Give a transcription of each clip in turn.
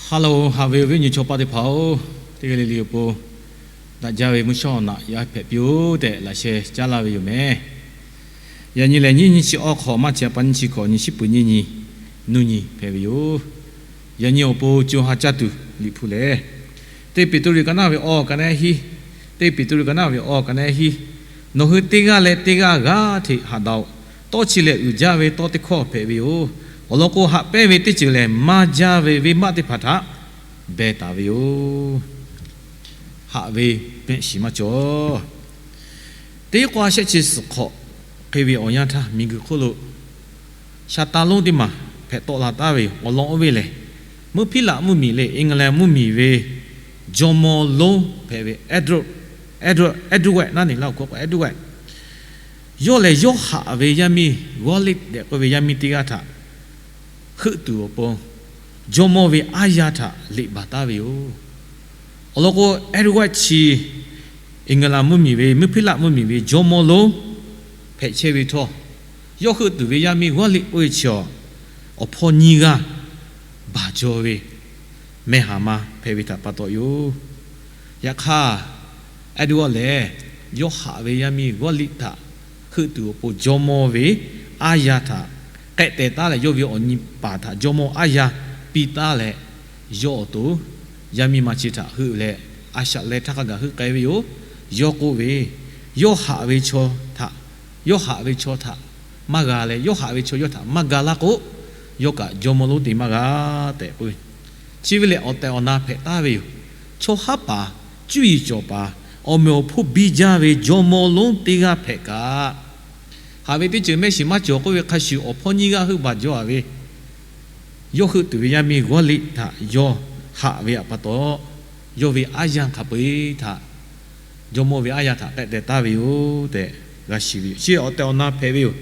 Hello, haꞈ ve awˬ viˉ awˬ nyi chaw paˆ teˇ hpaˍ-oˬ, teˇ g'aˇ le le awˬ pon daꞈ jaˇ ve mvuhˇ shawˉ awˬ naꞈ yaˇ hpehꞈ piˇ-oˆ tehꞈ laꞈ sheh caˉ laˇ ve yoˬ meh. Yaꞈ nyi lehˬ, nyiˇ nyi chi awˇ hk'awꞈ maˇ chi a pa nyiˇ chi hkawꞈ nyi shiˉ peuˍ nyiˇ nyi, nuˇ nyi hpehꞈ ve yoˬ. Yaꞈ nyi awˬ pon co ha caˇ tuˬ Liꞈ hpu lehˬ, Teˇ Peˍtruˆ ka naˉ ve awˬ ka naˉ hiˉ, Teˇ Peˍtruˆ ka naˉ ve awˬ ka naˉ hiˉ, nawˬ hui teˇ g'aˇ leh teˇ g'aˇ g'aˇ hteꞈ haꞈ daꞈ-oꞈ. Tawˇ chi lehˬ uiˍ jaˇ ve tawˇ teˇ hkawˇ hpehꞈ ve yoˬ. Awˬ lawn k'o, haꞈ pehnˇ ve teˇ ceuˬ lehˬ maˇ jaˇ ve venˇbaˆ teˇ hpaˍ htaꞈ beh taˍ ve yoˬ. Haꞈ ve mehˆ shiˍ maˇ cawˬ. Teˇ k'o a shehˆ chi suhˍ hk'awꞈ hk'e ve awˬ yanˇ htaˇ, miˬguiˬ hk'oˆ lo sha ta lonˉ teˇ maˬ hpehꞈ tawˆ la taˍ ve yoˬ. Awˬ lawn oˇ ve lehˬ, meuˇ hpiˉ laꞈ mvuhˇmiˬ leh England mvuhˇmiˬ ve jawˇmawˇ lonˉ hpehꞈ ve Edward, Edward naˉ ne laˇ-oˬ hk'oˆ k'o, Edward, yawˇ lehˬ yawˇ haꞈ ve yaˇ miˇ Walid tehꞈ k'oˆ ve yaˇ miˇ teˇ g'aˇ htaꞈ heuˆ tuˬ awˬ pon jawˇmawˇ ve aˉ yaˇ htaꞈ liꞈ baˬ taˍ ve yoˬ. Awˬ lawn k'o, Edward chi England mvuhˇmiˬ ve, meuˇ hpiˉ laꞈ mvuhˇmiˬ ve jawˇmawˇ lonˉ hpehꞈ chehˇ ve htawˇ, yawˇ heuˆ tuˬ ve yaˇ miˇ Walid k'oˆ ve chi awˬ hpawˇ nyiˇ g'aˇ baˬ jaw ve meh haˍ ma hpehꞈ ve htaꞈ pa taw yoˬ. Yaꞈ hk'aˇ, Edward lehˬ yawˇ haꞈ ve yaˇ miˇ Walid htaꞈ heuˆ tuˬ awˬ pon jawˇmawˇ ve aˉ yaˇ htaꞈ k'ehˆ teh taˉ leh, yawˇ ve awˬ nyi paˍ htaꞈ jawˇmawˇ aˉ yaˇ piˇ taˉ leh, yawˇ awˬ to yaˇ miˇ ma chi htaꞈ heuˆ leh, a shaꞈ leh htaˇ hk'a gaˬ heuˆ k'ai ve yoˬ. Yawˇ k'oˆ ve, yawˇ haꞈ ve chaw htaꞈ, yawˇ haꞈ ve chaw htaꞈ maˇ g'a leh, yawˇ haꞈ ve chaw yawˇ htaꞈ maˇ ga laˇ k'o, yawˇ kaꞈ jawˇmawˇ lonˉ te maˇ g'a tehꞈ k'oˆ ve, chi ve lehˬ awˬ tehˬ awˬ na hpehꞈ taˍ ve yoˬ. Chaw haˉ paˍ cuˇ yiˍ cawˬ paˍ awˬ meꞈ awˬ hponˇ biˇ jaˇ ve jawˇmawˇ lonˉ teˇ g'aˇ hpehꞈ kaꞈ, haꞈ ve teˇ ceuˬ mehˆ shiˍ maˇ cawˬ k'oˆ ve hk'a shuˍ, awˬ hpawˇ nyiˇ g'aˇ heuˆ baˬ jaw-a ve, yawˇ heuˆ tuˬ ve yaˇ miˇ Walid htaꞈ yawˇ haꞈ ve pa taw, yawˇ ve aˉ yaˇ hk'a peu-eˬ htaꞈ jawˇmawˇ ve aˉ yaˇ htaꞈ k'ehˆ teh taˉ ve yoˬ tehꞈ g'a shiˍ ve yoˬ. Chi awˬ tehˬ awˬ na hpehꞈ ve yoˬ.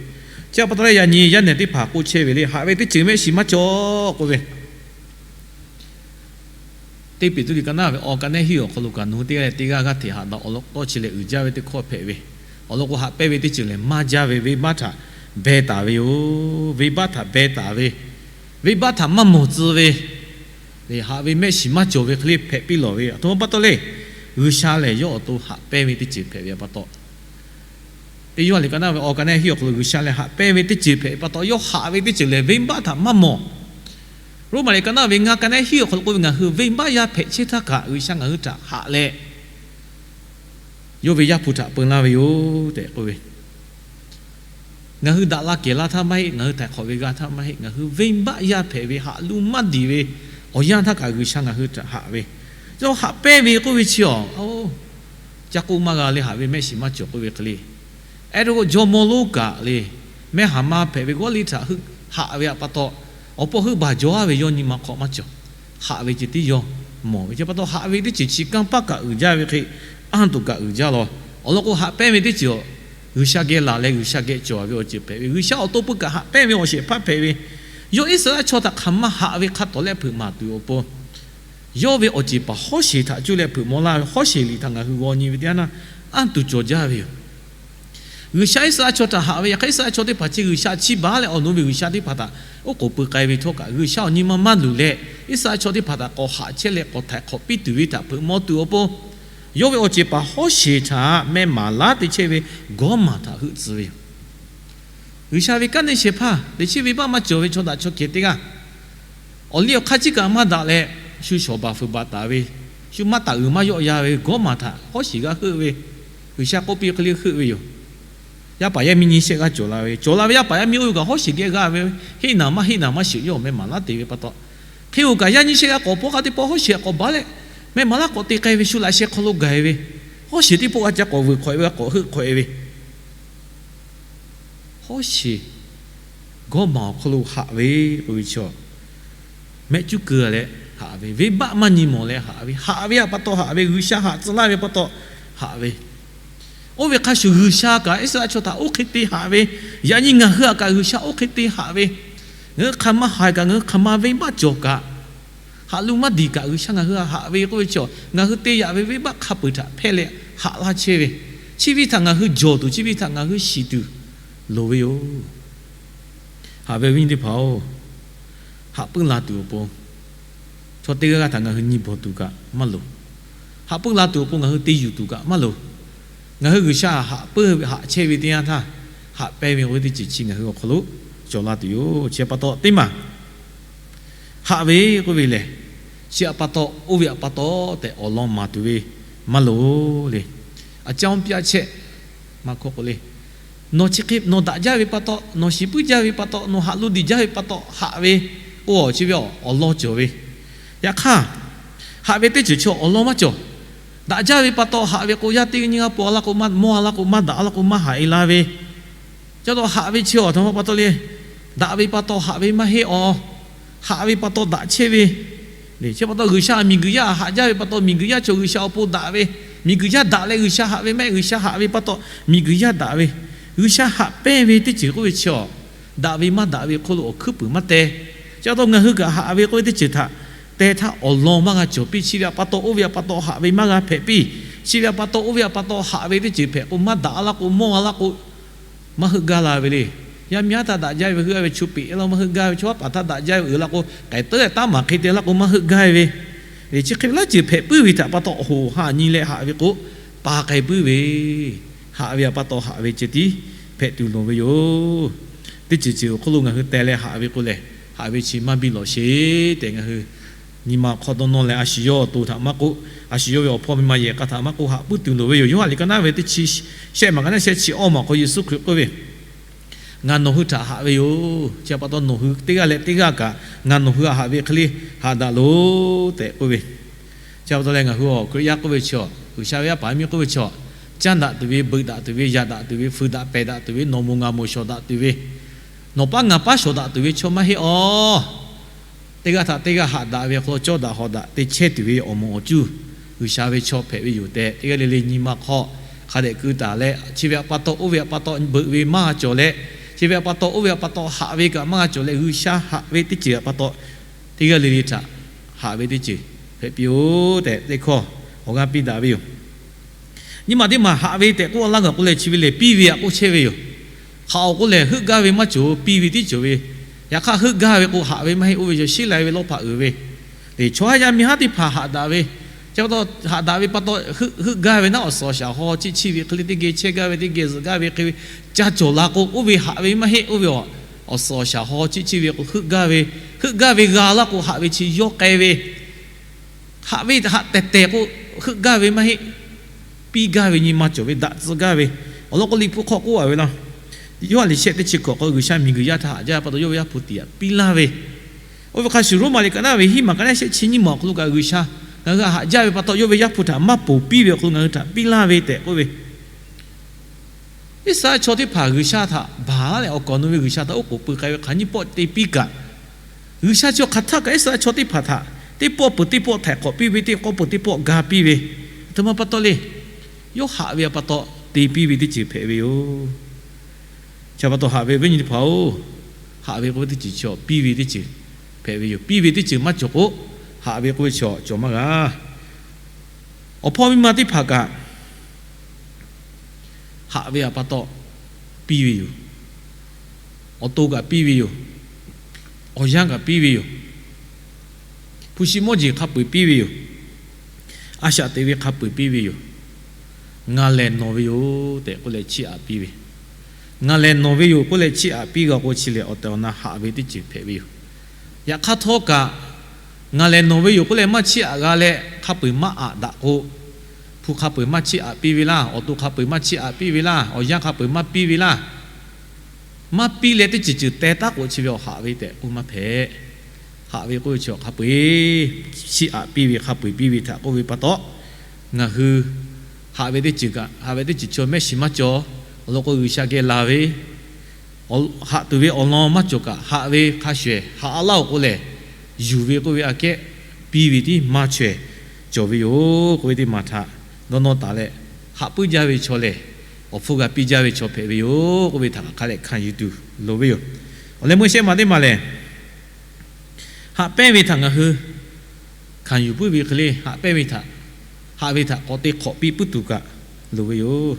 Chi pa taw leh yaꞈ nyi yaˇ nehˬ teˇ hpaˍ k'oˆ chehˇ ve le, haꞈ ve teˇ ceuˬ mehˆ shiˍ maˇ cawˬ k'oˆ ve, Teˇ Peˍtruˆ ka naˉ ve awˬ ka naˉ hiˉ awˬ hk'aw lo kaꞈ, nawˬ hui teˇ g'aˇ leh teˇ g'aˇ g'aˇ hteꞈ haꞈ daꞈ-oꞈ. Tawˇ chi lehˬ uiˍ jaˇ ve teˇ hkawˇ hpehꞈ ve, awˬ lawn k'o, haꞈ pehnˇ ve teˇ ceuˬ lehˬ maˇ jaˇ ve venˇbaˆ htaꞈ beh taˍ ve yoˬ. Venˇbaˆ htaꞈ beh taˍ ve, venˇbaˆ htaꞈ maˇ mawˬ tcuh ve, haꞈ ve mehˆ shiˍ maˇ cawˬ ve hk'e le hpehꞈ piˇ lawˬ ve. Aˬ htoꞈ ma pa taw le, G'uiˬsha lehˬ yawˇ awˬ to haꞈ pehnˇ ve teˇ ceuˬ hpehꞈ ve pa taw, teˇ Yoˇhanˬ liꞈ ka naˉ ve awˬ ka naˉ hiˉ awˬ hk'aw lo G'uiˬsha lehˬ haꞈ pehnˇ ve teˇ ceuˬ hpehꞈ pa taw, yawˇ haꞈ ve teˇ ceuˬ lehˬ venˇbaˆ htaꞈ maˇ mawˬ. Roˉmaꞈ liꞈ ka naˉ ve ngaˇ ka naˉ hiˉ awˬ hk'aw lo k'oˆ ve, ngaˬ hui venˇbaˆ yaˇ hpehꞈ chehˇ htaˇ kaꞈ G'uiˬsha ngaˬ hui htaꞈ haꞈ leh, yawˇ ve Yaˇ hpu htaꞈ peu laˇ ve yoˬ tehꞈ k'oˆ ve, ngaˬ hui daꞈ la kehˬ la htaˇ maˇ heˆ, ngaˬ hui htaiˍ hk'awꞈ ve g'a htaˇ maˇ heˆ, ngaˬ hui venˇbaˆ yaˇ hpehꞈ ve haꞈ lu maˇ diˍ ve awˬ yanˇ htaˇ kaꞈ G'uiˬsha ngaˬ hui htaꞈ haꞈ ve, yawˇ haꞈ pehnˇ ve k'oˆ ve chi awˬ, ca k'oˆ maˇ g'a le, haꞈ ve mehˆ shiˍ maˇ cawˬ k'oˆ ve hk'e le. Aˬ htoꞈ k'o jawˇmawˇ lonˉ kaꞈ le, mehˆ haˍ ma hpehꞈ ve g'awˇ liˇ htaꞈ haꞈ ve pa taw, awˬ pawˇ heuˆ baˬ jaw-a ve yawˇ nyi ma hk'awꞈ maˇ cawˬ. Haꞈ ve ceh tiˉ yawˇ mawˬ ve chi pa taw, haꞈ ve teˇ ceuˬ chi kanˇ paˆ kaꞈ uiˍ jaˇ ve hk'e, anˇ tuˬ kaꞈ uiˍ jaˇ lawˬ. Awˬ lawn k'o, haꞈ pehnˇ ve teˇ ceuˬ G'uiˬsha geh laˬ leh G'uiˬsha geh cawˬ ve awˬ ceuˬ hpehꞈ ve, G'uiˬsha awˬ to pui kaꞈ haꞈ pehnˇ ve awˬ shehˍ hpaˇ hpehꞈ ve, yawˇ Iˉsaˍreˍlaˆ chaw htaꞈ hk'aˬ ma haꞈ ve hk'a tawˍ leh hpeuꞈ maˍ tuˬ awˬ pon, yawˇ ve awˬ ceˬ paˍ Hawˉsheˍ htaꞈ cuˇ leh hpeuꞈ maw laˇ ve Hawˉsheˍ liꞈ htaꞈ ngaˬ hui g'aw nyi ve teˇ yanˇ, anˇ tuˬ cawˬ jaˇ ve yoˬ. G'uiˬsha Iˉsaˍreˍlaˆ chaw htaꞈ haꞈ ve, yaꞈ hk'aˇ Iˉsaˍreˍlaˆ chaw teˇ hpaˍ chi G'uiˬsha chi baˬ leh awˬ nu ve g'uiˬsha teˇ hpaˍ htaꞈ oˉ k'oˍ pui k'ai ve htawˇ kaꞈ, G'uiˬsha awˬ nyi ma maˇ luˬ leh, Iˉsaˍreˍlaˆ chaw teˇ hpaˍ htaꞈ k'awꞈ haꞈ chehˇ leh k'awꞈ htaiˍ hk'awꞈ piˇ tuˬ ve htaꞈ hpeuꞈ maw tuˬ awˬ pon, yawˇ ve awˬ ceˬ paˍ Hawˉsheˍ htaꞈ meh maˍ laˉ te chehˇ ve Gawˇmaˬ htaꞈ heuˆ tcuh ve yoˬ. G'uiˬsha ve kanˉ te shehˍ hpaˇ teꞈ chiˉ venˇbaˆ maˇ cawˬ ve chaw daꞈ chaw kehˬ teˇ g'aˇ, awˬ liˇ awˬ hk'aˇ ciˉ kaꞈ maˇ daꞈ leh, shu shawˍ baˬ fuiˍ baˬ taˍ ve, shu maˇ taˍ uiˍ maˇ yawˆ ya ve Gawˇmaˬ htaꞈ Hawˉsheˍ g'a heuˆ ve, G'uiˬsha k'oˆ piˇ hk'e le heuˆ ve yoˬ. Yaˇ paˍ yaˇ miˇ nyiˇ shehˆ g'aˇ cawˬ la ve, cawˬ la ve yaˇ paˍ yaˇ miˇ oˇ ve kaꞈ Hawˉsheˍ geh g'a ve, heˆ naˍ maˇ heˆ naˍ maˇ shiˍ yawˇ meh maˍ laˉ te ve pa taw, hk'e oˬ kaꞈ yaˇ nyiˇ shehˆ g'aˇ k'awꞈ pawˆ hk'a teˇ pawˆ Hawˉsheˍ k'awꞈ baˬ leh, meh maˍ laˉ k'awꞈ te k'ai ve shu laꞈ sheh hk'aw lo gaˬ ve, Hawˉsheˍ teˇ pawˆ g'a ca k'awꞈ vuiˬ hk'awꞈ e ve, g'a k'awꞈ heuˆ hk'awꞈ e ve, Hawˉsheˍ Gawˇmaˬ awˬ hk'aw lo haꞈ ve k'oˆ ve chi, mehˆ cuˉ keu leh haꞈ ve, venˇbaˆ maˇ nyi mawˬ leh haꞈ ve, haꞈ ve pa taw haꞈ ve, G'uiˬsha haꞈ tcuh laˇ ve pa taw haꞈ ve. Oˇ ve hk'a shuˍ G'uiˬsha kaꞈ Iˉsaˍreˍlaˆ chaw htaꞈ oˇ hk'e te haꞈ ve, yaꞈ nyi ngaˬ hui htaꞈ kaꞈ G'uiˬsha oˇ hk'e te haꞈ ve, ngaˬ hui hk'aˬ ma haiˬ kaꞈ, ngaˬ hui hk'aˬ ma venˇbaˆ cawˬ kaꞈ, haꞈ lu maˇ diˍ kaꞈ G'uiˬsha ngaˬ hui htaꞈ haꞈ ve k'oˆ ve chi, ngaˬ hui te yaꞈ ve venˇbaˆ hk'a peu-eˬ htaꞈ hpehˇ leh haꞈ laˇ chehˇ ve, chi ve htaꞈ ngaˬ hui jawˬ tuˬ, chi ve htaꞈ ngaˬ hui shiˍ tuˬ loˍ ve yoˬ. Haꞈ ve awˬ viˉ nyi teˇ hpaˍ-oˬ, haꞈ puiˉ la tuˬ awˬ pon Chaw teˇ g'aˇ g'aˇ htaꞈ ngaˬ hui nyi bawˬ tuˬ kaꞈ maˇ loˍ. Haꞈ puiˉ la tuˬ awˬ pon ngaˬ hui te yuˬ tuˬ kaꞈ maˇ loˍ. Ngaˬ hui G'uiˬsha haꞈ puiˉ ve haꞈ chehˇ ve teˇ yanˇ htaˇ, haꞈ pehnˇ ve k'oˆ ve teˇ ceuˬ chi ngaˬ hui awˬ hk'aw lo cawˬ la tuˬ yoˬ. Chi pa taw teˇ maˬ, haꞈ ve k'oˆ ve lehˬ, chi htaꞈ pa taw, oˇ ve htaꞈ pa taw tehꞈ awˬ lawn maˍ tuˬ ve maˇ loˍ le. A caˇ oˇ piˇ a chehˇ, maˇ hkawˇ k'o le, nawˬ chi hk'e nawˬ daꞈ jaˇ ve pa taw, nawˬ shiˍ puiˉ jaˇ ve pa taw, nawˬ haꞈ lo diˬ jaˇ ve pa taw haꞈ ve k'o, chi ve awˬ lawn cawˬ ve. Yaꞈ hk'aˇ, haꞈ ve teˇ ceuˬ chi awˬ lawn maˇ cawˬ. Daꞈ jaˇ ve pa taw haꞈ ve k'o, yaˇ teˇ nyi g'a paw a la k'o, maˇ mawˇ a la k'o, maˇ daꞈ a la k'o, maˇ haꞈ e la ve. Chi pa taw haꞈ ve chi awˬ htaꞈ ma pa taw le, daꞈ ve pa taw haꞈ ve maˇ heˆ awˬ. Haꞈ ve pa taw daꞈ chehˇ ve. Chi pa taw G'uiˬsha miˬguiˬ yaˇ haꞈ jaˇ ve pa taw, miˬguiˬ yaˇ chaw G'uiˬsha awˬ pon daꞈ ve, miˬguiˬ yaˇ daꞈ leh G'uiˬsha haꞈ ve maˇ heˆ. G'uiˬsha haꞈ ve pa taw miˬguiˬ yaˇ daꞈ ve. G'uiˬsha haꞈ pehnˇ ve teˇ ceuˬ k'oˆ ve chi awˬ, daꞈ ve maˇ daꞈ ve hk'oˆ lo awˬ hkuiˉ puiˍ maˇ teh. Chi pa taw ngaˬ hui kaꞈ haꞈ ve k'oˆ ve teˇ ceuˬ htaꞈ teh htaˇ awˬ lawn maˇ g'a cawˬ piˇ. Chi ve htaꞈ pa taw oˇ ve htaꞈ pa taw haꞈ ve maˇ g'a hpehꞈ piˇ. Chi ve htaꞈ pa taw oˇ ve htaꞈ pa taw haꞈ ve teˇ ceuˬ hpehꞈ k'o, maˇ daꞈ a la k'o, mawˇ a la k'o, maˇ heuˆ gaˇ la ve le. Yaˇ miˇ haˉ htaꞈ daꞈ jaˇ ve heuˆ a ve chu peꞈ e la maˇ heuˆ gaˇ ve, chaw haˉ paˍ htaꞈ daꞈ jaˇ ve uiˍ la k'o, k'ai teuˉ leh taˉ maˍ hk'e te la k'o maˇ heuˆ gaˇ ve. Chi hk'e ve laˇ ceuˬ hpehꞈ puiˉ ve htaꞈ pa taw, awˬ hoꞈ haꞈ nyi leh haꞈ ve k'o, pa k'ai puiˉ ve, haꞈ ve htaꞈ pa taw haꞈ ve ceh tiˉ hpehꞈ tuˬ loˍ ve yoˬ. Teˇ ceuˬ ceuˬ awˬ hk'oˆ lo ngaˬ hui teh leh haꞈ ve k'o lehˬ, haꞈ ve chi maˇ biˇ lawꞈ sheˍ tehꞈ ngaˬ hui nyi ma hk'aw dawˇ nawˇ leh, a shu yawˇ awˬ to htaꞈ maˇ k'oˆ, a shu yawˇ ve awˬ hpawˇ ve ma yehˬ k'a htaꞈ maˇ k'oˆ, haꞈ puiˉ tuˬ loˍ ve yoˬ. Yoˇhanˬ liꞈ ka naˉ ve teˇ chi shehˆ maˬ ka naˉ shehˆ chi awˇ maˬ hk'aw Yeˍsuˆ Hkriꞈ k'oˆ ve, Ngaˬ nawˬ hui htaꞈ haꞈ ve yoˬ. Chi pa taw nawˬ hui teˇ g'aˇ leh teˇ g'aˇ kaꞈ ngaˬ nawˬ hui htaꞈ haꞈ ve hk'e le haꞈ daꞈ loˬ tehꞈ k'oˆ ve. Chi pa taw leh ngaˬ hui awˬ Hkriꞈ yaˇ k'oˆ ve chaw, G'uiˬsha ve yaˇ paˍ miˇ k'oˆ ve chaw, caˇ daꞈ tuˬ ve, beuꞈ daꞈ tuˬ ve, yaꞈ daꞈ tuˬ ve, fuiˍ daꞈ pehˬ daꞈ tuˬ ve, nawˬ moˍ ngaˬ moˍ shawˍ daꞈ tuˬ ve, nawˬ paˉ ngaˬ paˉ shawˍ daꞈ tuˬ ve chaw maˇ heˆ awˬ. Teˇ g'aˇ htaꞈ teˇ g'aˇ haꞈ daꞈ ve awˬ hk'aw lo cawˇ daꞈ hawˍ daꞈ te chehˇ tuˬ ve awˬ moˍ awˬ cuˇ G'uiˬsha ve chaw hpehꞈ ve yoˬ tehꞈ, teˇ g'aˇ le le nyi ma hk'aw hk'a dehꞈ keu taˍ leh, chi ve htaꞈ pa taw oˇ ve htaꞈ pa taw beuꞈ ve maˇ g'a cawˬ leh, chi ve htaꞈ pa taw oˇ ve htaꞈ pa taw haꞈ ve kaꞈ maˇ g'a cawˬ leh, G'uiˬsha haꞈ ve teˇ ceuˬ htaꞈ pa taw teˇ g'aˇ le le htaꞈ haꞈ ve teˇ ceuˬ hpehꞈ piˇ-oˬ tehꞈ teˇ hkawˇ awˬ g'aˇ piˇ daꞈ ve yoˬ. Nyi ma teˇ maˬ haꞈ ve tehꞈ k'oˆ laˇ gaˬ k'o lehˬ, chi ve lehˬ piˇ ve htaꞈ k'oˆ chehˇ ve yoˬ. Haꞈ awˬ k'o lehˬ heuˆ gaˇ ve maˇ cawˬ, piˇ ve tiˉ cawˬ ve. Yaꞈ hk'aˇ heuˆ gaˇ ve k'o haꞈ ve maˇ heˆ, oˇ ve yawˇ sheˉ lai ve lawˇ hpaꞈ uiˍ ve le. Chaw haˉ yaˇ miˇ haˉ teˇ hpaˍ haꞈ daꞈ ve, chi pa taw haꞈ daꞈ ve pa taw heuˆ gaˇ ve naˉ awˬ suhˍ awˬ shaˍ haw chiˆ chiˆ ve hk'e le teˇ geh chehˇ gaˇ ve, teˇ geh zuhꞈ gaˇ ve hk'e ve ca cawˬ la k'o, oˇ ve haꞈ ve maˇ heˆ, oˇ ve awˬ suhˍ awˬ shaˍ haw chiˆ chiˆ ve k'o heuˆ gaˇ ve, heuˆ gaˇ ve g'a laˇ k'o haꞈ ve chi yawˇ k'ai ve. Haꞈ ve haꞈ tehˬ tehˬ k'o heuˆ gaˇ ve maˇ heˆ, piˇ gaˇ ve nyi ma cawˬ ve, daꞈ tcuh gaˇ ve. Awˬ lawn k'o Liꞈ hpu hk'aw k'oˆ a ve laˇ, Yoˇhanˬ liꞈ shehˆ teˇ chi hkawꞈ k'o, G'uiˬsha miˬguiˬ yaˇ htaꞈ haꞈ jaˇ pa taw yawˇ ve Yaˇ hpu tiꞈ htaꞈ piˇ laˇ ve. Oˇ ve hk'a shuˍ Roˉmaꞈ liꞈ ka naˉ ve hiˉ maˬ ka naˉ shehˆ chi nyiˇ maˬ awˬ hk'aw lo kaꞈ G'uiˬsha ngaˬ hui htaꞈ haꞈ jaˇ ve pa taw yawˇ ve Yaˇ hpu htaꞈ maˇ ponˬ piˇ ve awˬ hk'aw lo ngaˬ hui htaꞈ piˇ laˇ ve tehꞈ k'oˆ ve. Iˉsaˍreˍlaˆ chaw teˇ hpaˍ G'uiˬsha htaꞈ baˬ laˇ leh awˬ kaˍ awˬ nu ve G'uiˬsha htaꞈ oˉ k'oˍ pui k'ai ve hk'aˬ nyiˇ pawˆ te piˇ kaꞈ, G'uiˬsha chi hk'aˬ htaˇ kaꞈ Iˉsaˍreˍlaˆ chaw teˇ hpaˍ htaꞈ teˇ pawˆ peuˬ teˇ pawˆ htaiˍ hk'awꞈ piˇ ve, teˇ pawˆ peuˬ teˇ pawˆ ga piˇ ve, aˬ htoꞈ ma pa taw le. Yawˇ haꞈ ve pa taw te piˇ ve teˇ ceuˬ hpehꞈ ve yoˬ. Chi pa taw haꞈ ve viˉ nyi teˇ hpaˍ-oˬ, haꞈ ve k'oˆ ve teˇ ceuˬ chi piˇ ve teˇ ceuˬ hpehꞈ ve yoˬ. Piˇ ve teˇ ceuˬ maˇ cawˬ k'o, haꞈ ve k'oˆ ve chi cawˬ maˇ g'a. Awˬ hpawˇ miˇ ma teˇ hpaˍ kaꞈ haꞈ ve pa taw piˇ ve yoˬ. Awˬ to kaꞈ piˇ ve yoˬ. Awˬ yanˇ kaꞈ piˇ ve yoˬ. Hpu shi mawˇ jeˬ hk'a peu-eˬ piˇ ve yoˬ. A shaꞈ teꞈ ve hk'a peu-eˬ piˇ ve yoˬ. Ngaˬ lehˬ nawˬ ve yoˬ tehꞈ k'oˆ leh chiˇ aꞈ piˇ ve, ngaˬ lehˬ nawˬ ve yoˬ k'oˆ leh chiˇ aꞈ piˇ g'a k'o chi lehˬ awˬ tehˬ awˬ na haꞈ ve teˇ ceuˬ hpehꞈ ve yoˬ. Yaꞈ hk'aˇ htawˇ kaꞈ, ngaˬ lehˬ nawˬ ve yoˬ k'oˆ leh maˇ chiˇ aꞈ g'a leh hk'a peu-eˬ maˇ aꞈ daꞈ k'o, hpu hk'a peu-eˬ maˇ chiˇ aꞈ piˇ ve laˇ, awˬ to hk'a peu-eˬ maˇ chiˇ aꞈ piˇ ve laˇ, awˬ yanˇ hk'a peu-eˬ maˇ piˇ ve laˇ. Maˇ piˇ leh teˇ ceuˬ ceuˬ teh taˉ k'o chi ve awˬ haꞈ ve tehꞈ k'oˆ maˇ hpehꞈ. Haꞈ ve k'oˆ ve chi hk'a peu-eˬ chiˇ aꞈ piˇ ve, hk'a peu-eˬ piˇ ve htaꞈ k'oˆ ve pa taw, ngaˬ hui haꞈ ve teˇ ceuˬ kaꞈ, haꞈ ve teˇ ceuˬ chi mehˆ shiˍ maˇ cawˬ. Awˬ lawn k'o G'uiˬsha geh la ve, haꞈ tuˬ ve awˬ lawn maˇ cawˬ kaꞈ, haꞈ ve hk'a shuˍ ehˍ haꞈ laˇ-oˬ k'o lehˬ, yuˬ ve k'oˆ ve aꞈ kehˉ piˇ ve tiˉ maˇ chaweh cawˬ ve yoˬ k'oˆ ve teˇ maˬ htaꞈ dawˇ nawˇ taˍ leh, haꞈ puiˉ jaˇ ve chaw lehˬ, awˬ hpfuhˇ g'a piˇ jaˇ ve chaw hpehꞈ ve yoˬ k'oˆ ve htaꞈ hk'a leh hkanˍ yuˬ tuˬ loˍ ve yoˬ. Awˬ leh meuˇ shehˆ maˬ teˇ maˬ lehˬ, haꞈ pehnˇ ve htaꞈ ngaˬ hui hkanˍ yuˬ puiˉ ve hk'e le, haꞈ pehnˇ ve htaꞈ, haꞈ ve htaꞈ k'awꞈ te hk'awꞈ piˇ puiˉ tuˬ kaꞈ loˍ ve yoˬ.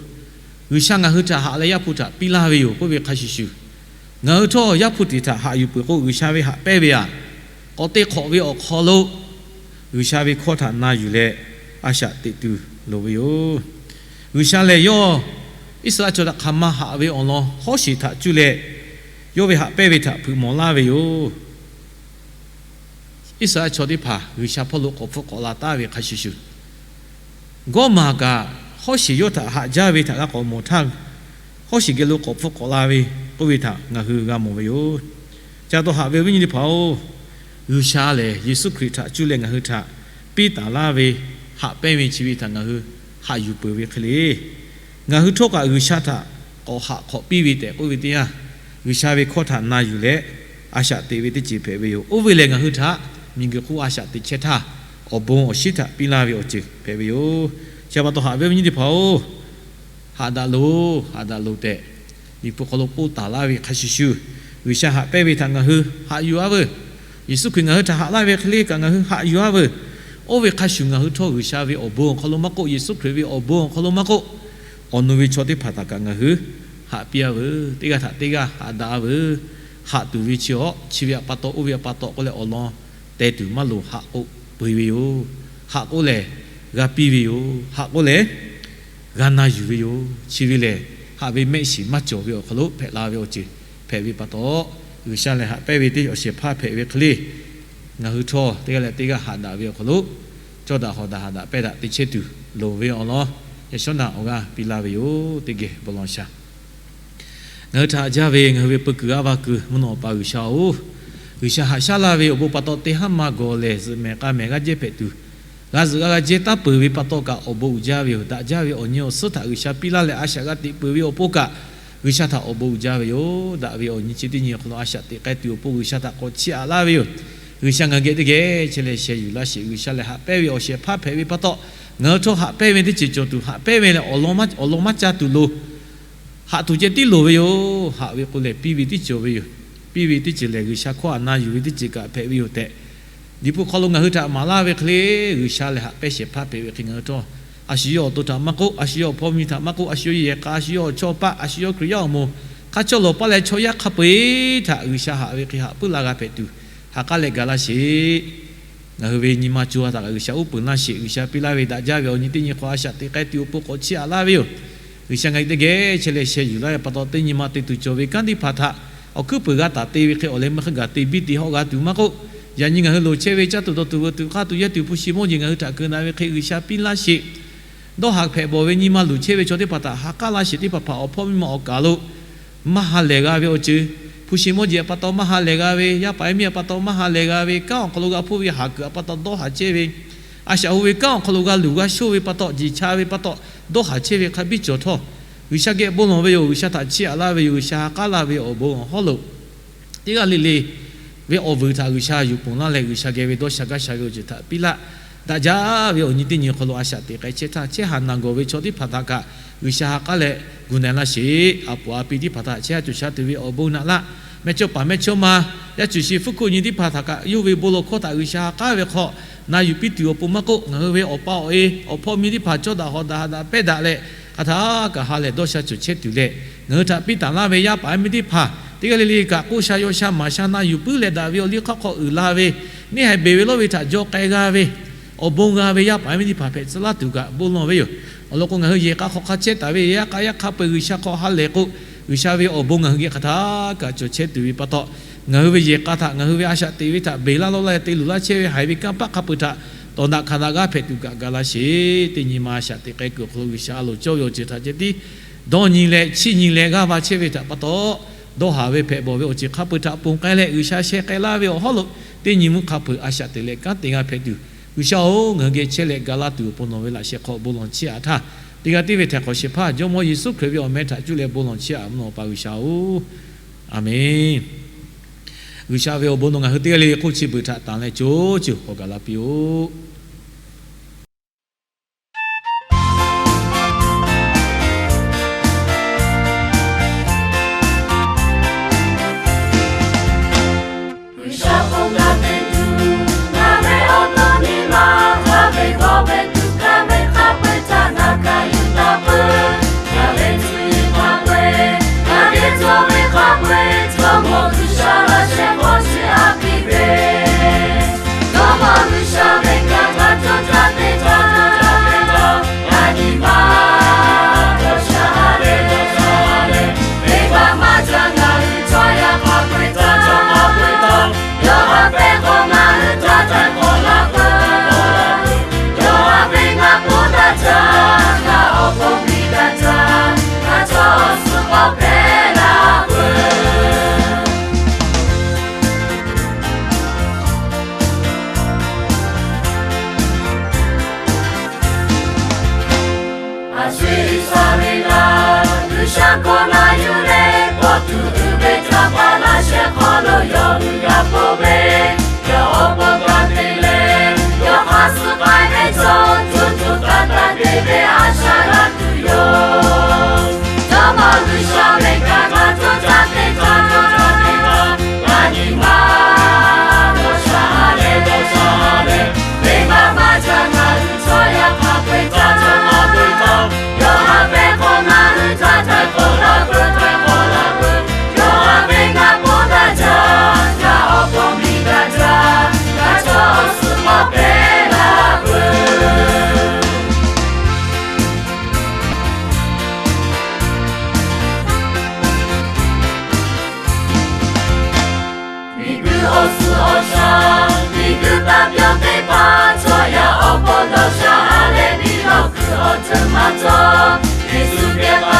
G'uiˬsha ngaˬ hui htaꞈ haꞈ leh Yaˇ hpu htaꞈ piˇ laˇ ve yoˬ k'oˆ ve hk'a shuˍ shuˍ, ngaˬ hui htawˇ Yaˇ hpu tiꞈ htaꞈ haꞈ yuˬ peuˬ k'o, G'uiˬsha ve haꞈ pehnˇ ve htaꞈ k'awꞈ te hk'awꞈ ve awˬ hk'aw lo G'uiˬsha ve hkawˇ htaꞈ na yuˬ leh a shaꞈ teꞈ tuˬ loˍ ve yoˬ. G'uiˬsha lehˬ yawˇ Iˉsaˍreˍlaˆ chaw htaꞈ hk'aˬ ma haꞈ ve awˬ lawn hawˉ sheˍ htaꞈ cuˇ leh, yawˇ ve haꞈ pehnˇ ve htaꞈ hpeuꞈ mawˬ laˇ ve yoˬ. Iˉsaˍreˍlaˆ chaw teˇ hpaˍ G'uiˬsha hpawˇ lo k'awꞈ hpfuhˆ k'awꞈ la taˍ ve hk'a shuˍ shuˍ, Gawˇmaˍ kaꞈ hawˉ sheˍ yawˇ htaꞈ haꞈ jaˇ ve htaꞈ g'a k'awꞈ mawˬ htaˇ, hawˉ sheˍ geh lo k'awꞈ hpfuhˆ k'awꞈ la ve k'oˆ ve htaꞈ ngaˬ hui g'a mawˬ ve yoˬ. Ca taw haꞈ ve awˬ viˉ nyi teˇ hpaˍ-oˬ, G'uiˬsha lehˬ Yeˍsuˆ Hkriꞈ htaꞈ cuˇ leh ngaˬ hui htaꞈ piˇ taˍ laˇ ve, haꞈ pehnˇ ve chi ve htaꞈ ngaˬ hui haꞈ yuˬ peuˬ ve hk'e le. Ngaˬ hui htawˇ kaꞈ G'uiˬsha htaꞈ k'awꞈ haꞈ hk'awꞈ piˇ ve tehꞈ k'oˆ ve teˇ yanˇ, G'uiˬsha ve hkawˇ htaꞈ na yuˬ leh a shaꞈ teꞈ ve teˇ ceuˬ hpehꞈ ve yoˬ. Oˇ ve lehˬ ngaˬ hui htaꞈ miˬguiˬ hk'oˆ a shaꞈ teꞈ chehˇ htaˇ, awˬ bon awˬ shinˉ htaꞈ piˇ laˇ ve awˬ ceuˬ hpehꞈ ve yoˬ. Chi pa taw haꞈ ve awˬ viˉ nyi teˇ hpaˍ-oˬ, haꞈ daꞈ loˬ, haꞈ daꞈ loˬ tehꞈ Liꞈ hpu hk'aw lo k'oˆ taˍ laˇ ve hk'a shuˍ shuˍ, G'uiˬsha haꞈ pehnˇ ve htaꞈ ngaˬ hui haꞈ yuˬ-a veuˬ. Yeˍsuˆ Hkriꞈ ngaˬ hui htaꞈ haꞈ laˇ ve hk'e le kaꞈ ngaˬ hui haꞈ yuˬ-a veuˬ. Oˇ ve hk'a shuˍ ngaˬ hui htawˇ G'uiˬsha ve awˬ bon awˬ hk'aw lo maˇ k'oˆ, Yeˍsuˆ Hkriꞈ ve awˬ bon awˬ hk'aw lo maˇ k'oˆ, awˬ nu ve chaw teˇ hpaˍ htaꞈ kaꞈ ngaˬ hui haꞈ piˇ-a veuˬ. Teˇ g'aˇ htaꞈ teˇ g'aˇ haꞈ daꞈ-a veuˬ. Haꞈ tuˬ ve chi awˬ chi ve pa taw oˇ ve pa taw k'oˆ leh awˬ lawn teh tuˬ maˇ loˍ. Haꞈ k'oˆ peu-eˬ ve yoˬ. Haꞈ k'oˆ lehˬ g'a piˇ ve yoˬ. Haꞈ k'oˆ lehˬ g'a na yuˬ ve yoˬ. Chi ve lehˬ, haꞈ ve mehˆ shiˍ maˇ cawˬ ve awˬ hk'aw lo hpehꞈ la ve awˬ ceuˬ hpehꞈ ve pa taw, G'uiˬsha lehˬ haꞈ pehnˇ ve teˇ awˬ shehˍ hpaˇ hpehꞈ ve hk'e le, ngaˬ hui htawˇ teˇ g'aˇ leh teˇ g'aˇ haꞈ daꞈ ve awˬ hk'aw lo cawˇ daꞈ hawˍ daꞈ haꞈ daꞈ pehnˇ daꞈ teˇ chehˇ tuˬ loˍ ve awˬ lawn, yaꞈ shawˉ naꞈ awˬ g'aˇ piˇ laˇ ve yoˬ. Teˇ geh bon lawˬ shaˍ. Ngaˬ hui htaꞈ haꞈ jaˇ ve ngaˬ hui ve peu kuiˬ g'aˇ va kuiˬ mvuhˇ naw pa G'uiˬsha-oˬ, G'uiˬsha haꞈ shaˉ laˇ ve awˬ bon pa taw teˇ haˉ ma gawˬ lehˬ zuhꞈ mehˍ k'a mehˍ g'aˇ jehˇ hpehꞈ tuˬ, g'a zuhꞈ g'a g'a jehˇ taˉ peuˬ ve pa taw kaꞈ awˬ bon uiˍ jaˇ ve yoˬ. Daꞈ jaˇ ve awˬ nyi awˬ suhˉ htaꞈ G'uiˬsha piˇ laˇ leh a shaꞈ g'a teꞈ peuˬ ve awˬ pon kaꞈ, G'uiˬsha htaꞈ awˬ bon uiˍ jaˇ ve yoˬ. Daꞈ ve awˬ nyi chi teˇ nyi awˬ hk'aw lo a shaꞈ teꞈ k'ai tuˬ awˬ pon G'uiˬsha htaꞈ k'awꞈ chiˇ aꞈ laˇ ve yoˬ. G'uiˬsha ngaˬ geh teˇ geh chehˇ leh sheh yuˬ laˇ sheˍ. G'uiˬsha lehˬ haꞈ pehnˇ ve awˬ shehˍ hpaˇ hpehꞈ ve pa taw, ngaˬ hui htawˇ haꞈ pehnˇ ve teˇ ceuˬ cawˬ tuˬ, haꞈ pehnˇ ve lehˬ awˬ lawn maˇ ca tuˬ loˍ. Haꞈ tuˬ ceh tiˉ loˍ ve yoˬ. Haꞈ ve k'o lehˬ piˇ ve tiˉ cawˬ ve yoˬ. Piˇ ve teˇ ceuˬ lehˬ G'uiˬsha hkawˇ htaꞈ na yuˬ ve teˇ ceuˬ kaꞈ hpehꞈ ve yoˬ tehꞈ, Liꞈ hpu hk'aw lo ngaˬ hui htaꞈ maˍ laˇ ve hk'e le, G'uiˬsha lehˬ haꞈ pehnˇ shehˍ hpaˇ hpehꞈ ve hk'e ngaˬ hui htawˇ, a shu yawˇ awˬ to htaꞈ maˇ k'oˆ, a shu yawˇ awˬ hpawˇ miˇ htaꞈ maˇ k'oˆ, a shu yawˇ yehˬ k'a, a shu yawˇ awˬ chawˇ paˆ, a shu yawˇ Hkriꞈ yaˇ awˬ moˍ hk'a chawˇ lawˬ paˇ leh chaw yaˇ hk'a peu-eˬ htaꞈ G'uiˬsha haꞈ ve hk'e haꞈ puiˉ la g'a hpehꞈ tuˬ, ha k'aˉ leh gaˬ laˇ sheˍ. Ngaˬ hui ve nyi ma co ha htaꞈ kaꞈ G'uiˬsha uˉ peunˍ laˇ sheˍ. G'uiˬsha piˇ laˇ ve daꞈ jaˇ ve awˬ nyi teˇ nyi hk'aw a shaꞈ teꞈ k'ai tuˬ awˬ pon k'awꞈ chiˇ aꞈ laˇ ve yoˬ. G'uiˬsha ngaˬ hui teˇ geh chehˇ leh sheh yuˬ laˇ ve pa taw, teˇ nyi ma te tuˬ cawˬ ve kanˉ teˇ hpaˍ htaꞈ awˬ hkuiˉ peuˬ g'a taˍ te ve hk'e awˬ leh meuˇ hk'aˇ gaˬ te biˇ te hawˆ g'a tuˬ maˇ k'oˆ, yaꞈ nyi ngaˬ hui loˍ chehˇ ve caˇ tuˬ dawˬ tuˬ veuꞈ tuˬ k'aˇ tuˬ yehˇ tuˬ hpu shi mawˇ jeˬ ngaˬ hui htaꞈ keu naꞈ ve hk'e G'uiˬsha piˇ laˇ sheˍ. Dawˇ haˍ hpehꞈ bawˬ ve nyi ma luˬ chehˇ ve chaw teˇ hpaˍ htaꞈ ha k'aˉ laˇ sheˍ. Teˇ hpaˍ hpaˍ awˬ hpawˇ miˇ ma awˬ kaˬ lo maˇ ha lehˬ g'a ve awˬ ceuˬ, hpu shi mawˇ jeˬ pa taw maˇ ha lehˬ g'a ve, yaˇ paˍ yaˇ miˇ pa taw maˇ ha lehˬ g'a ve, kanˉ awˬ hk'aw lo g'a hpuˇ ve haˍ kuiˬ pa taw dawˇ haˍ chehˇ ve, a shaꞈ hu ve kanˉ awˬ hk'aw lo g'a luˬ g'a shoˇ ve pa taw, jeˬ cha ve pa taw, dawˇ haˍ chehˇ ve hk'a biˇ cawˬ htawˇ, G'uiˬsha geh bon lawˬ ve yoˬ. G'uiˬsha htaꞈ chiˇ aꞈ laˇ ve yoˬ. G'uiˬsha ha k'aˉ laˇ ve awˬ bon awˬ hawˉ lo teˇ g'aˇ le le ve awˬ vuiˬ htaꞈ G'uiˬsha yuˬ ponˬ laˇ leh, G'uiˬsha geh ve dawˇ sha gaˇ sha ve awˬ ceuˬ htaꞈ piˇ laˇ. Daꞈ jaˇ ve awˬ nyi teˇ nyi hk'aw lo a shaꞈ teꞈ k'ai chehˇ htaˇ, chehˇ haˍ naˬ gawˬ ve chaw teˇ hpaˍ htaꞈ kaꞈ G'uiˬsha ha k'aˉ leh gu na laˇ sheˍ. A poˍ a pi teˇ hpaˍ htaꞈ chehˇ ha cawˬ sha tuˬ ve awˬ bon naꞈ laˇ. Mehˇchawˇ paˍ mehˇchawˇma, yaˇ cuˬ shi fuˉ hkuˆ nyi teˇ hpaˍ htaꞈ kaꞈ yawˇ ve bon lawˬ hkawˇ htaꞈ G'uiˬsha ha k'aˉ ve hk'aw na yuˬ piˇ tuˬ awˬ pon maˇ k'oˆ, ngaˬ hui ve awˬ pa awˬ e awˬ hpawˇ miˇ teˇ hpaˍ cawˇ daꞈ hawˍ daꞈ haꞈ daꞈ pehˇ daꞈ leh, hk'aˬ htaˇ kaꞈ ha lehˬ dawˇ sha cawˬ chehˇ tuˬ leh, ngaˬ hui htaꞈ piˇ taˍ laˇ ve yaˇ paˍ yaˇ miˇ teˇ hpaˍ teˇ g'aˇ le le kaꞈ k'oˆ sha yaw sha maˍ sha na yuˬ puiˉ leh daꞈ ve awˬ liˇ hk'aˇ hk'aw uiˍ la ve, neˇ haiˬ beˬ ve lawˇ ve htaꞈ jaw k'ai g'a ve, awˬ bon g'a ve yaˇ paˍ yaˇ miˇ teˇ hpaˍ hpehꞈ tcuh laˇ tuˬ kaꞈ bon lawˬ ve yoˬ. Awˬ lawn k'o, ngaˬ hui yehˬ k'a hk'aw hk'a chehˇ taˍ ve yaˇ k'a yaˇ hk'a peu-eˬ G'uiˬsha hk'aw ha lehˬ k'o, G'uiˬsha ve awˬ bon ngaˬ hui geh hk'aˬ htaˇ kaꞈ cawˬ chehˇ tuˬ ve pa taw, ngaˬ hui ve yehˬ k'a htaꞈ ngaˬ hui ve a shaꞈ teꞈ ve htaꞈ beˬ laˇ lawˇ laˇ te luˬ laˇ chehˇ ve haiˬ ve kanˇ paˆ hk'a peu-eˬ htaꞈ tawˍ daꞈ hkanˍ daꞈ g'aˇ hpehꞈ tuˬ kaꞈ ga laˇ sheˍ. Teˇ nyi ma a shaꞈ teꞈ k'ai kuiˬ awˬ hk'aw lo G'uiˬsha a loˍ cawˇ ve awˬ ceuˬ htaꞈ ceh tiˉ dawˇ nyi leh chiˇ nyi leh g'aˇ va chehˇ ve htaꞈ pa taw, dawˇ haˍ ve hpehꞈ bawˬ ve awˬ ceuˬ hk'a peu-eˬ htaꞈ ponˬ k'ai leh, G'uiˬsha sheh k'ai laˇ ve awˬ hawˉ lo teˇ nyi mvuhˇ hk'a peu-eˬ a shaꞈ teꞈ leh kanˉ te g'a hpehꞈ tuˬ, G'uiˬsha-oˬ, ngaˬ hui geh chehˇ leh ga laˇ tuˬ awˬ pon nawˬ ve laꞈ sheh hk'aw bon lawˬ chiˇ aꞈ htaˇ, teˇ g'aˇ tiˉ ve htaiˍ hk'awꞈ shehˍ hpaˇ Jawˇmawˇ Yeˍsuˆ Hkriꞈ ve awˬ meh htaꞈ cuˇ leh bon lawˬ chiˇ aꞈ mvuhˇ naw pa G'uiˬsha-oˬ, Aˍmenˇ. G'uiˬsha ve awˬ bon nawˬ ngaˬ hui teˇ g'aˇ le le hk'oˆ chi beuꞈ htaꞈ tanˬ leh co ceuˬ k'awꞈ gaˬ la piˇ-oˆ. G'uiˬsha hk'oˆ g'a te tuˬ, ngaˬ ve awˬ to nyi ma, ngaˬ ve g'awˇ ve tuˬ kaꞈ ve hk'a peu-eˬ htaꞈ ngaˬ kaꞈ yuˬ taˍ peuˬ. Ngaˬ ve cuˇ yiˍ hk'a peu-eˬ, ngaˬ geh cawˬ ve hk'a peu-eˬ, Jawˇmawˇ G'uiˬsha laꞈ sheh hk'aw chiˇ aꞈ piˇ ve, Jawˇmawˇ G'uiˬsha ve kanˇ awˬ shaˍ, miˬguiˬ taˇ pyawˇ teˇ hpaˍ chaw yaˇ awˬ pon dawˇ sha ha leh miˬ lawˬ kuiˬ awˬ ceuˬ maˇ cawˬ. Yeˍsuˆ Hkriꞈ